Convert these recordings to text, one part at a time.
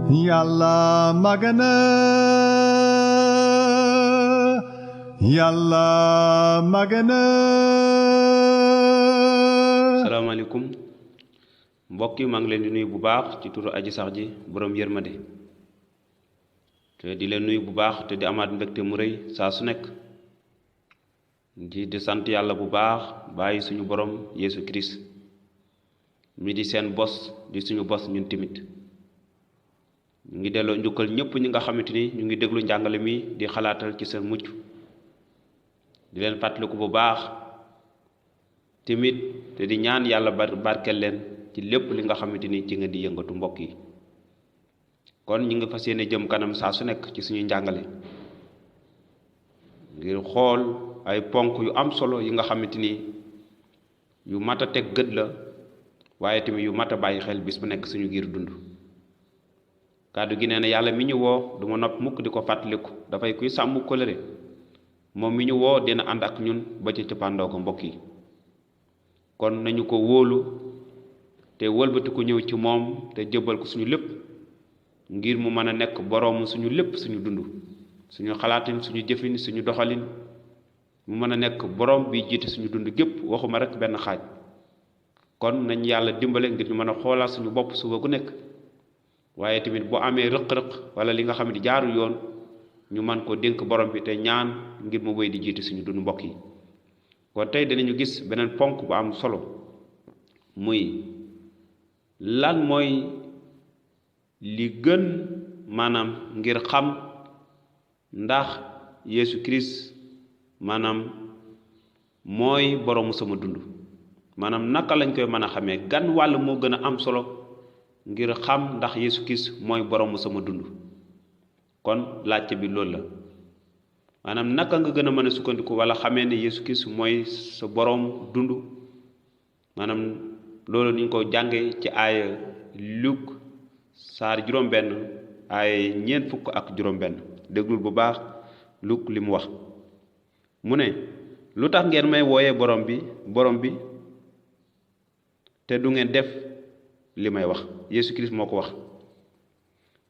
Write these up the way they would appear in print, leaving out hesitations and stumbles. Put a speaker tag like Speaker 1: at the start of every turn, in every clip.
Speaker 1: Yàlla magana Yàlla magana.
Speaker 2: salaamaaleykum mbokk yi maa ngi leen di nuyu bu baax ci turu aji sax ji borom yërmande te di leen nuyu bu baax te di amaat mbégte mu rëy saa su nekk di sant yàlla bu baax bàyyi suñu borom Yeesu Kirist mi di seen bos di suñu bos ñun tamit ñu ngi delloo njukkal ñëpp ñi nga xamante ni ñu ngi déglu njàngale mi di xalaatal ci seen mucc di leen fàttaliku bu baax tamit te di ñaan yàlla barkeel leen ci lépp li nga xamante ni ci nga di yëngatu mbokk yi kon ñu ngi fas yéene jëm kanam saa su nekk ci suñu njàngale ngir xool ay ponk yu am solo yi nga xamante ni yu mat a teg gët la waaye tamit yu mat a bàyyi xel bis bu nekk suñu giir dund kàddu gi nee na yàlla mi ñu woo du ma nopp mukk di ko fàttaliku dafay kuy sàmm kóllëre moom mi ñu woo dina ànd ak ñun ba ci cëppandoo ko mbokk yi kon nañu ko wóolu te wëlbati ko ñëw ci moom te jëbbal ko suñu lépp ngir mu mën a nekk boroomu suñu lépp suñu dund suñu xalaatin suñu jëfin suñu doxalin mu mën a nekk boroom bi jiite suñu dund gépp waxuma rek benn xaaj kon nañ yàlla dimbale ngir ñu mën a xoolaat suñu bopp suba gu nekk waaye tamit bu amee rëq-rëq wala li nga xam ne jaaru yoon ñu man ko dénk borom bi te ñaan ngir mu wéy di jiite suñu dund mbokk yi kon tey dinañu gis beneen ponk bu am solo muy lan mooy li gën maanaam ngir xam ndax Yeesu Kirist maanaam mooy boroomu sama dund maanaam naka lañ koy mën a xamee gan wàll moo gën a am solo ngir xam ndax Yeesu Kirist mooy boroomu sama dund kon laajte bi loolu la maanaam naka nga gën a mën a sukkandiku wala xamee ne Yeesu Kirist mooy sa boroom dund maanaam loolu ni ñu ko jàngee ci aaya Luk saar juróom-benn aaya ñeent fukk ak juróom-benn déglul bu baax Luk li mu wax mu ne lu tax ngeen may wooyee borom bi te du ngeen def li may wax Yeesu Kirist moo ko wax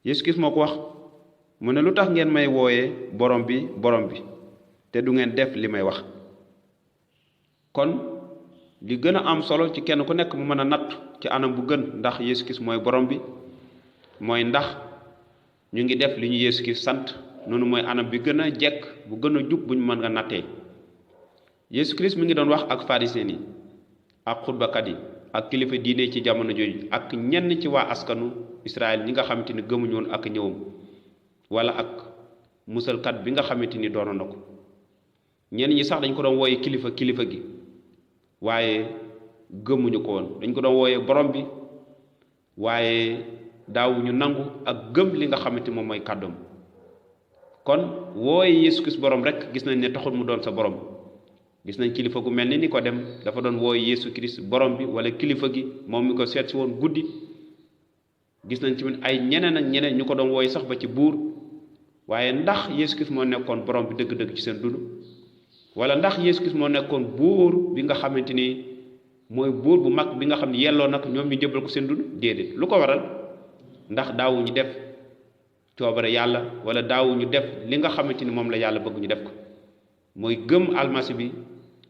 Speaker 2: Yeesu Kirist moo ko wax mu ne lu tax ngeen may wooyee borom bi te du ngeen def li may wax kon li gën a am solo ci kenn ku nekk mu mën a natt ci anam bu gën ndax Yeesu Kirist mooy borom bi mooy ndax ñu ngi def li ñu Yeesu Kirist sant noonu mooy anam bi gën a jekk bu gën a jub bu ñu mën nga nattee Yeesu Kirist mi ngi doon wax ak pharisiens yi ak xutbakat yi ak kilifa diine ci jamono jooju ak ñenn ci waa askanu Israël ñi nga xamante ni gëmuñu woon ak ñëwam wala ak musalkat bi nga xamante ni doonoon na ko ñenn ñi sax dañ ko doon wooye kilifa gi waaye gëmuñu ko woon dañ ko doon wooye borom bi waaye daawuñu nangu ak gëm li nga xamante moom mooy kàddoom kon wooye Yeesu Kirist borom rek gis nañ ne taxul mu doon sa borom gis nañ kilifa gu mel ni Nikodem dafa doon wooye Yeesu Kirist borom bi wala kilifa gi moom mi ko seet si woon guddi gis nañ tamit ay ñeneen ak ñeneen ñu ko doon wooye sax ba ci buur waaye ndax Yeesu Kirist moo nekkoon borom bi dëgg-dëgg ci seen dund wala ndax Yeesu Kirist moo nekkoon buur bi nga xamante ni mooy buur bu mag bi nga xam ne yelloo nag ñoom ñu jëbal ko seen dund déedéet lu ko waral ndax daawuñu def coobare yàlla wala daawuñu def li nga xamante ni moom la yàlla bëgg ñu def ko mooy gëm almasi bi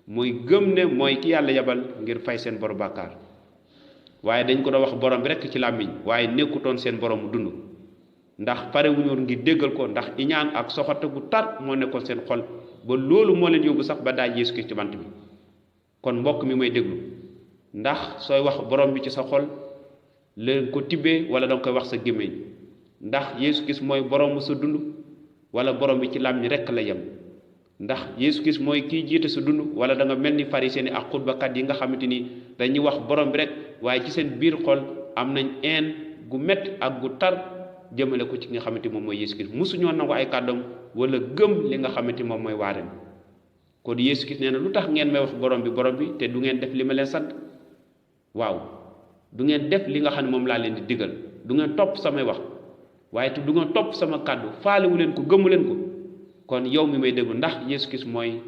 Speaker 2: mooy gëm ne mooy ki yàlla yabal ngir fay seen boru bàkkaar waaye dañ ko doon wax borom bi rekk ci làmmiñ waaye nekkutoon seen borom mu dund ndax pare wuñu woon ngir déggal ko ndax iñaan ak soxote gu tar moo nekkoon seen xol ba loolu moo leen yóbbu sax ba daaj Yeesu Kirist ci bant bi kon mbokk mi may déglu ndax sooy wax borom bi ci sa xol leen ko tibbee wala danga koy wax sa gémmiñ ndax Yeesu Kirist mooy boroomu sa dund wala borom bi ci làmmiñ rekk la yem ndax Yeesu Kirist mooy kiy jiite sa dund wala da nga mel ni pharisiens yi ak xutbakat yi nga xamante ni dañuy wax borom bi rek waaye ci seen biir xol am nañ een gu métti ak gu tar jëmale ko ci nga xamante moom mooy Yeesu Kirist musuñoo nangu ay kàddoom wala gëm li nga xamante moom mooy waareem kon Yeesu Kirist nee na lu tax ngeen may wax borom bi te du ngeen def li ma leen sant waaw du ngeen def li nga xam ne moom laa leen di digal du ngeen topp samay wax waaye te du ngeen topp sama kàddu faalewu leen ko gëmu leen ko kon yow mi may déglu ndax Yeesu Kirist mooy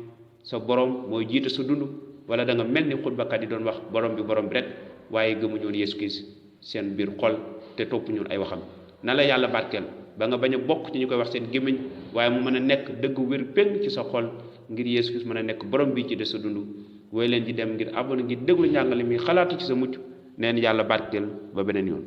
Speaker 2: sa borom mooy jiite sa dund wala da nga mel ni xutbakat yi doon wax borom bi rek waaye gëmuñu woon Yeesu Kirist seen biir xol te topp ñun ay waxam na la yàlla barkeel ba nga bañ a bokk ci ñu koy wax seen gémmiñ waaye mu mën a nekk dëgg wér péng ci sa xol ngir Yeesu Kirist mën a nekk borom bi ci des sa dund woy leen ci dem ngir abonné ngir déglu njàngale mi xalaatu ci sa mucc neen yàlla barkeel ba beneen yoon